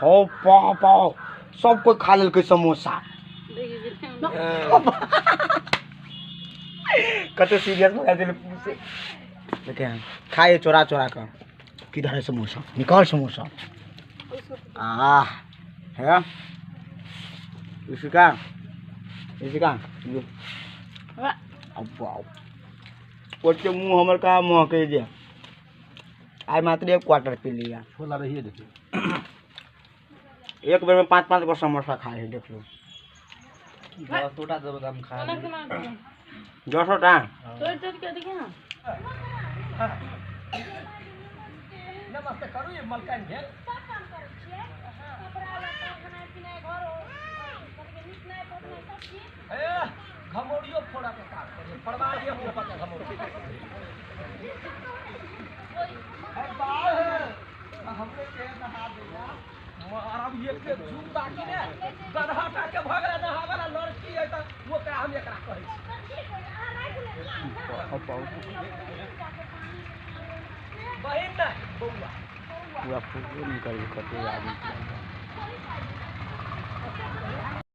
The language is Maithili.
हो पापा सब कोई खा लेलकै समोसा। कते सीरियस भए गेल से। देखे खाए चोरा चोरा कर। किधर है समोसा, निकाल समोसा। आह है इसका इसका अब वाओ ओते मुंह हमर कहाँ महके जे। आइ मात्र एक क्वार्टर पी लिया। छोला रही है देखिए। एक बेर में 5-5 गो समोसा खाए है देख लो। 10 टा देब हम खा लेब। 10 टा तोड़ तोड़ के देखिए ना। नमस्ते करू ये मलकान भेल। सब काम करै छियै, कपड़ा लत्ता खाना पीना घर के नीपनाइ पोतनाइ सब चीज। ए घमौरियो फोड़ा के काम करिए, फड़वा दिए मुंह पर के घमौरी। ए बाल है हमरे के नहा देगा मारब एक के झूम बाकी ने गधा टा के भगला नहावला लड़की है त वो का हम एकरा कहै छी। बहिन ना बौआ पूरा फूल निकल कते आदमी।